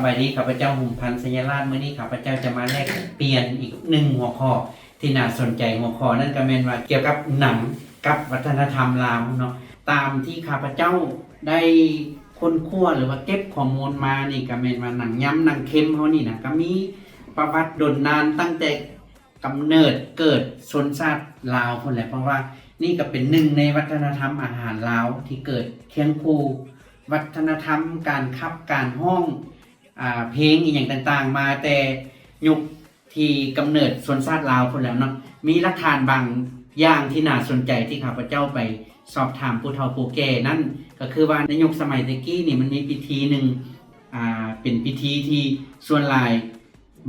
ບາຍດີ ຂ້າພະເຈົ້າ ຫົມພັນ ໄຊຍະລາດ. ມື້ນີ້ຂ້າພະເຈົ້າຈະມາແລກປ່ຽນອີກໜຶ່ງຫົວຂໍ້ທີ່ໜ້າສົນໃຈ. ຫົວຂໍ້ນັ້ນກໍແມ່ນວ່າກ່ຽວກັບໜັງກັບວັດທະນະທຳລາວເນາະ. ຕາມທີ່ຂ້າພະເຈົ້າໄດ້ຄົ້ນຄວ້າ ຫຼືວ່າເກັບຂໍ້ມູນມານີ້ ກໍແມ່ນວ່າໜັງຍຳ ໜັງເຂັມເຮົານີ້ນະ ກໍມີປະຫວັດດົນນານຕັ້ງແຕ່ ກຳເນີດເກີດຊົນຊາດລາວພຸ້ນແຫຼະ, ເພາະວ່ານີ້ກໍເປັນໜຶ່ງໃນວັດທະນະທຳອາຫານລາວທີ່ເກີດຄຽງຄູ່ວັດທະນະທຳການຂັບການຮ້ອງ ອາ ເພງອີ່ຫຍັງຕ່າງໆ ມາແຕ່ຍຸກທີ່ກຳເນີດຊົນຊາດລາວພຸ້ນແລ້ວເນາະ. ມີຫຼັກຖານບາງຢ່າງທີ່ໜ້າສົນໃຈທີ່ຂ້າພະເຈົ້າໄປສອບຖາມຜູ້ເຖົ້າຜູ້ແກ່ນັ້ນ ກໍຄືວ່າໃນຍຸກສະໄໝແຕ່ກີ້ນີ້ ມັນມີພິທີໜຶ່ງ ອາ ເປັນພິທີທີ່ສ່ວນຫຼາຍ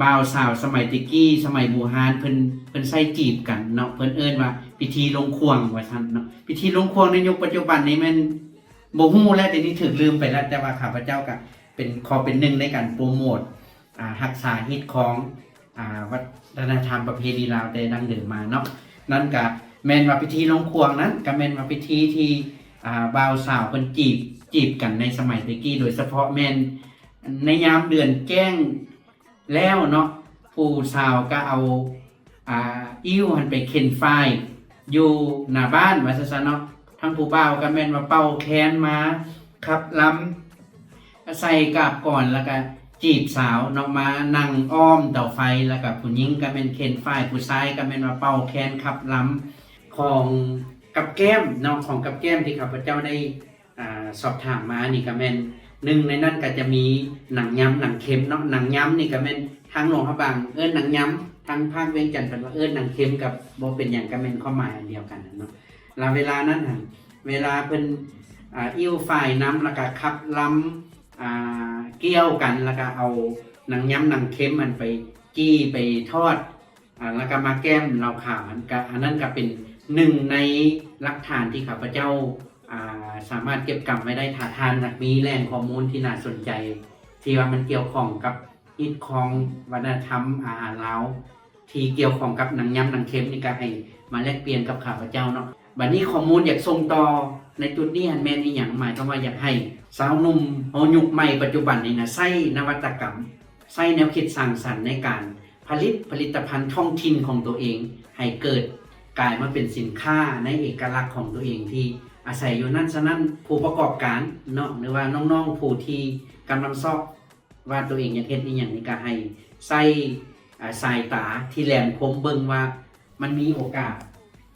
ບ່າວສາວສະໄໝແຕ່ກີ້ ສະໄໝບູຮານ ເພິ່ນ ເພິ່ນໃຊ້ຈີບກັນເນາະ, ເພິ່ນເອີ້ນວ່າພິທີລົງຂວ້າງວ່າຊັ້ນເນາະ. ພິທີລົງຂວ້າງໃນຍຸກປັດຈຸບັນນີ້ແມ່ນບໍ່ຮູ້ແລ້ວ, ດຽວນີ້ຖືກລືມໄປແລ້ວ, ແຕ່ວ່າຂ້າພະເຈົ້າກະເປັນ ຂໍເປັນໜຶ່ງໃນການໂປຣໂມດ ອາ ຮັກສາຮີດຄອງ ອາ ວັດທະນະທຳປະເພນີລາວແຕ່ດັ້ງເດີມມາເນາະ. ນັ້ນກະແມ່ນວ່າພິທີລົງຂວ້າງນັ້ນ ກະແມ່ນວ່າພິທີທີ່ ອາ ບ່າວສາວເພິ່ນຈີບ ຈີບກັນໃນສະໄໝແຕ່ກີ້, ໂດຍສະເພາະແມ່ນໃນຍາມເດືອນແຈ້ງ ແລ້ວເນາະ ຜູ້ສາວກໍເອົາ ອາ ອິ້ວຫັ້ນໄປເຂັນຝ້າຍຢູ່ໜ້າບ້ານວ່າຊັ້ນຊະເນາະ. ທັງຜູ້ບ່າວກໍແມ່ນວ່າເປົ່າແຄນມາຂັບລຳໃສ່ກາບກອນ ແລ້ວກໍຈີບສາວເນາະ ມານັ່ງອ້ອມເຕົາໄຟ, ແລ້ວກໍຜູ້ຍິງກໍແມ່ນເຂັນຝ້າຍ, ຜູ້ຊາຍກໍແມ່ນວ່າເປົ່າແຄນຂັບລຳ. ຂອງກັບແກ້ມເນາະ ຂອງກັບແກ້ມທີ່ຂ້າພະເຈົ້າໄດ້ ອາ ສອບຖາມມານີ້ກໍແມ່ນ ໜຶ່ງໃນນັ້ນກໍຈະມີໜັງຍຳ ໜັງເຂັມເນາະ. ໜັງຍຳນີ້ກໍແມ່ນທາງຫຼວງພະບາງເອີ້ນໜັງຍຳ, ທາງພາກວຽງຈັນເພິ່ນວ່າເອີ້ນໜັງເຂັມ ກໍບໍ່ເປັນຫຍັງ ກໍແມ່ນຄວາມໝາຍອັນດຽວກັນຫັ້ນເນາະ. ແລ້ວເວລານັ້ນຫັ້ນ ເວລາເພິ່ນ ອາ ອິ້ວຝ້າຍນຳ ແລ້ວກໍຂັບລຳ ອາ ກ່ຽວກັນ ແລ້ວກໍເອົາໜັງຍຳ ໜັງເຂັມຫັ້ນໄປຈີ່ ໄປທອດ ອາ ແລ້ວກໍມາແກ້ມເຫຼົ້າຂາວຫັ້ນ ກະ ອັນນັ້ນກະເປັນໜຶ່ງໃນຫຼັກຖານທີ່ຂ້າພະເຈົ້າ ອາ ສາມາດເກັບກຳໄວ້ໄດ້. ຖ້າທ່ານຫາກມີແຫຼ່ງຂໍ້ມູນທີ່ໜ້າສົນໃຈ ທີ່ວ່າມັນກ່ຽວຂ້ອງກັບຮີດຄອງວັດທະນະທຳອາຫານລາວ ທີ່ກ່ຽວຂ້ອງກັບໜັງຍຳໜັງເຂັມນີ້ ກະໃຫ້ມາແລກປ່ຽນກັບຂ້າພະເຈົ້າເນາະ. ບັດນີ້ຂໍ້ມູນຢາກສົ່ງຕໍ່ໃນຈຸດນີ້ຫັ້ນແມ່ນອີ່ຫຍັງ? ໝາຍຄວາມວ່າຢາກໃຫ້ຊາວໜຸ່ມເຮົາຍຸກໃໝ່ປັດຈຸບັນນີ້ນະ ໃຊ້ນະວັດຕະກຳ ໃຊ້ແນວຄິດສ້າງສັນໃນການຜະລິດຜະລິດຕະພັນທ້ອງຖິ່ນຂອງຕົວເອງ ໃຫ້ເກີດກາຍມາເປັນສິນຄ້າໃນເອກະລັກຂອງຕົວເອງທີ່ອາໄສຢູ່ນັ້ນ. ສະນັ້ນ ຜູ້ປະກອບການເນາະ ຫຼືວ່ານ້ອງໆຜູ້ທີ່ກຳລັງຊອກວ່າຕົວເອງຢາກເຮັດອີ່ຫຍັງນີ້ ກະໃຫ້ໃຊ້ ອາ ສາຍຕາທີ່ແຫຼມຄົມເບິ່ງວ່າ ມັນມີໂອກາດ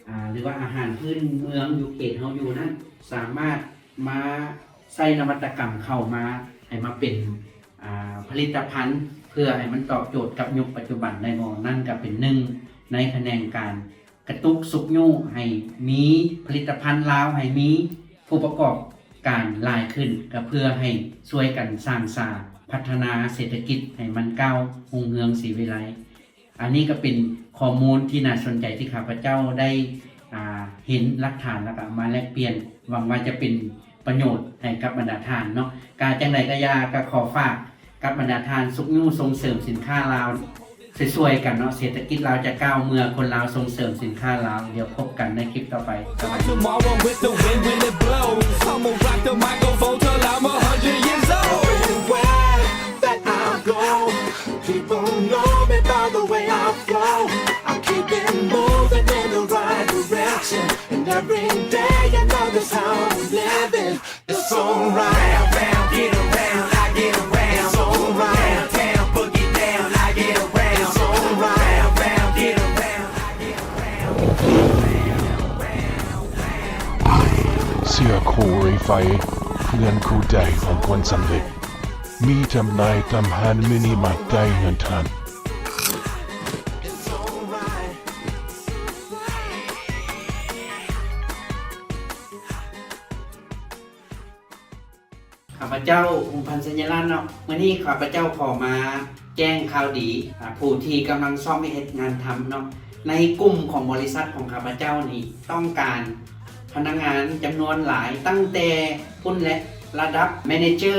ອາ ຫຼືວ່າອາຫານພື້ນເມືອງຢູ່ເຂດເຮົາຢູ່ນັ້ນ ສາມາດມາໃຊ້ນະວັດຕະກຳເຂົ້າມາ ໃຫ້ມາເປັນ ອາ ຜະລິດຕະພັນ ເພື່ອໃຫ້ມັນຕອບໂຈດກັບຍຸກປັດຈຸບັນໄດ້ບໍ່? ນັ້ນກໍເປັນໜຶ່ງໃນຂະແໜງການກະຕຸກຊຸກຍູ້ໃຫ້ມີຜະລິດຕະພັນລາວ ໃຫ້ມີຜູ້ປະກອບການຫຼາຍຂຶ້ນ ກໍເພື່ອໃຫ້ຊ່ວຍກັນສ້າງສາພັດທະນາເສດຖະກິດໃຫ້ມັນກ້າວຮຸ່ງເຮືອງສີວິໄລ. ອັນນີ້ກໍເປັນຂໍ້ມູນທີ່ໜ້າສົນໃຈທີ່ຂ້າພະເຈົ້າໄດ້ ອາ ເຫັນຫຼັກຖານ ແລ້ວກໍເອົາມາແລກປ່ຽນ. ຫວັງວ່າຈະເປັນປະໂຫຍດໃຫ້ກັບບັນດາທ່ານເນາະ. ກະຈັ່ງໃດກໍຢ່າ ກໍຂໍຝາກກັບບັນດາທ່ານ ຊຸກຍູ້ສົ່ງເສີມສິນຄ້າລາວ ຊ່ວຍໆກັນເນາະ. ເສດຖະກິດລາວຈະກ້າວເມື່ອຄົນລາວສົ່ງເສີມສິນຄ້າລາວ. ດຽວພົບກັນໃນຄລິບຕໍ່ໄປ. ສະບາຍດີ. Tomorrow with the wind when it blows, I'ma rock the microphone till I'm a hundred years old. Everywhere that I go, people know me by the way I flow. I'm keeping moving in the right direction, and every day I know that's how I'm living. It's alright. Round, round, get around, I get around. It's alright. Downtown, boogie down, I get around. It's alright. Round, round, get around, I get around. ເສື້ອຄູ່ເລີຍໄຟ ເພື່ອນຄູ່ໃຈຂອງຄົນສຳເລັດ ມີຈຳໜ່າຍຕາມຮ້ານມິນິມາດໃກ້ເຮືອນທ່ານ. ຂ້າພະເຈົ້າ ຫົມພັນ ໄຊຍະລາດເນາະ, ມື້ນີ້ຂ້າພະເຈົ້າຂໍມາແຈ້ງຂ່າວດີ ອາ ຜູ້ທີ່ກຳລັງຊອກວຽກເຮັດງານທຳເນາະ. ໃນກຸ່ມຂອງບໍລິສັດຂອງຂ້າພະເຈົ້ານີ້ ຕ້ອງການພະນັກງານຈຳນວນຫຼາຍ ຕັ້ງແຕ່ພຸ້ນແຫຼະ ລະດັບແມເນເຈີ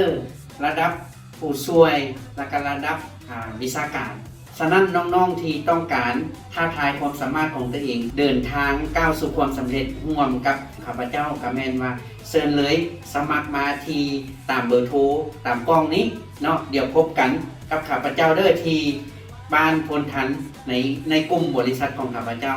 ລະດັບຜູ້ຊ່ວຍ ແລ້ວກະລະດັບ ອາ ວິຊາການ. ສະນັ້ນນ້ອງໆທີ່ຕ້ອງການທ້າທາຍຄວາມສາມາດຂອງຕົວເອງ ເດີນທາງກ້າວສູ່ຄວາມສຳເລັດຮ່ວມກັບຂ້າພະເຈົ້າ ກໍແມ່ນວ່າເຊີນເລີຍສະໝັກມາທີ່ຕາມເບີໂທຕາມກ້ອງນີ້ເນາະ. ດຽວພົບກັນກັບຂ້າພະເຈົ້າເດີ ທີ່ບ້ານໂພນທັນ ໃນ ໃນກຸ່ມບໍລິສັດຂອງຂ້າພະເຈົ້າ.